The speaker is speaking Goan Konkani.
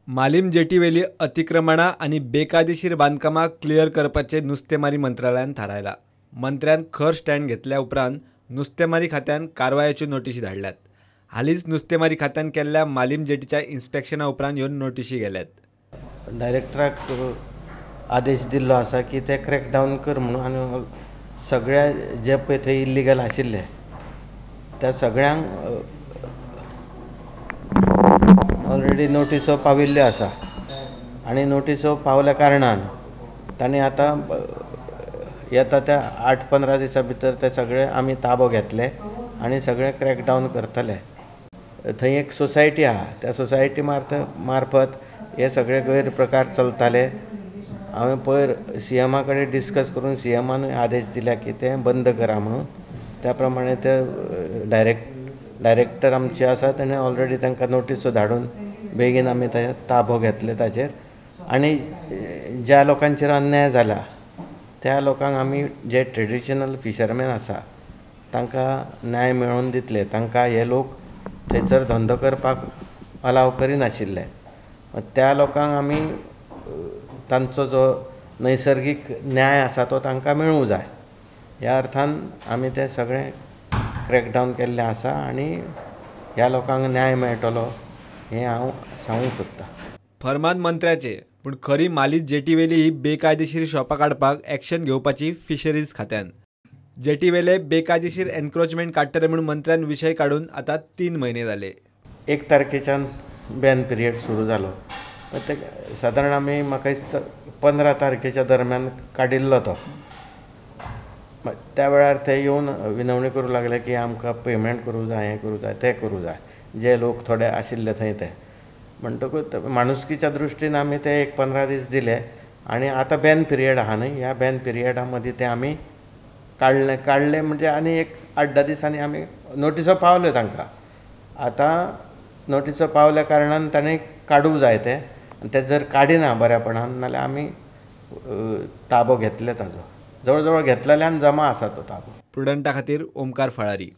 मालीम जेटीवेली अतिक्रमणां आनी बेकायदेशीर बांदकामां क्लियर करपाचें नुस्तेमारी मंत्रालयान थारायलां. मंत्र्यान खर स्टँड घेतल्या उपरांत नुस्तेमारी खात्यान कारवायेच्यो नोटिशी धाडल्यात. हालींच नुस्तेमारी खात्यान केल्ल्या मालीम जेटीच्या इन्स्पेक्शना उपरांत ह्यो नोटिशी गेल्यात. डायरेक्टराक आदेश दिल्लो आसा की ते क्रॅकडावन कर म्हणून आनी सगळ्या जे पळय थंय इल्लिगल आशिल्ले त्या सगळ्यांक ऑलरेडी नोटिसो पाविल्ल्यो आसा आनी नोटिसो पावल्या कारणान तांणी आतां येता त्या 8-15 दिसां भितर ते सगळे आमी ताबो घेतले आनी सगळे क्रॅकडावन करतले. थंय एक सोसायटी आहा, त्या सोसायटी मार्फत हे सगळे गैरप्रकार चलताले. हांवें पयर सीएमा कडेन डिस्कस करून सीएमान आदेश दिल्या की ते बंद करा म्हणून. त्या प्रमाणे ते डायरेक्टर आमचे आसा तेणें ऑलरेडी तांकां नोटीसो धाडून बेगीन आमी ते ताबो घेतले ताचेर. आनी ज्या लोकांचेर अन्याय जाला त्या लोकांक आमी जे ट्रेडिशनल फिशरमॅन आसा तांकां न्याय मेळोवन दितले. तांकां हे लोक थंयसर धंदो करपाक अलाव करिनाशिल्ले, त्या लोकांक आमी तांचो जो नैसर्गीक न्याय आसा तो तांकां मेळूंक जाय ह्या अर्थान आमी तें सगळें क्रॅकडावन केल्लें आसा आनी ह्या लोकांक न्याय मेळटलो हें हांव सांगूंक सोदतां. फरमान मंत्र्याचें, पूण खरी मालीम जेटीवेली ही बेकायदेशीर शॉपां काडपाक एक्शन घेवपाची फिशरीज खात्यान. जेटीवेले बेकायदेशीर एन्क्रोचमेंट काडटले म्हूण मंत्र्यान विशय काडून आतां 3 म्हयने जाले. 1 तारखेच्यान बॅन पिरियड सुरू जालो. ते सादारण आमी म्हाका दिसता 15 तारखेच्या दरम्यान काडिल्लो तो. त्या वेळार ते येवन विनवणी करूंक लागले की आमकां पेमेंट करूंक जाय, हें करूंक जाय, तें करूंक जाय, जे लोक थोडे आशिल्ले थंय ते. म्हणटकूच माणुसकीच्या दृश्टीन आमी ते एक 15 दीस दिले आनी आतां बॅन पिरियड आहा न्हय, ह्या बॅन पिरियडा मदीं ते आमी काडले म्हणजे आनी एक 8-10 दिसांनी आमी नोटिसो पावल्यो तांकां. आतां नोटिसो पावल्या कारणान ताणें काडूंक जाय ते, आनी ते जर काडिना बऱ्यापणान नाल्यार आमी ताबो घेतले ताजो. जवळ जवळ घेतलेल्यान जमा आसा तो ताबो. प्रुडंटा खातीर ओमकार फळारी.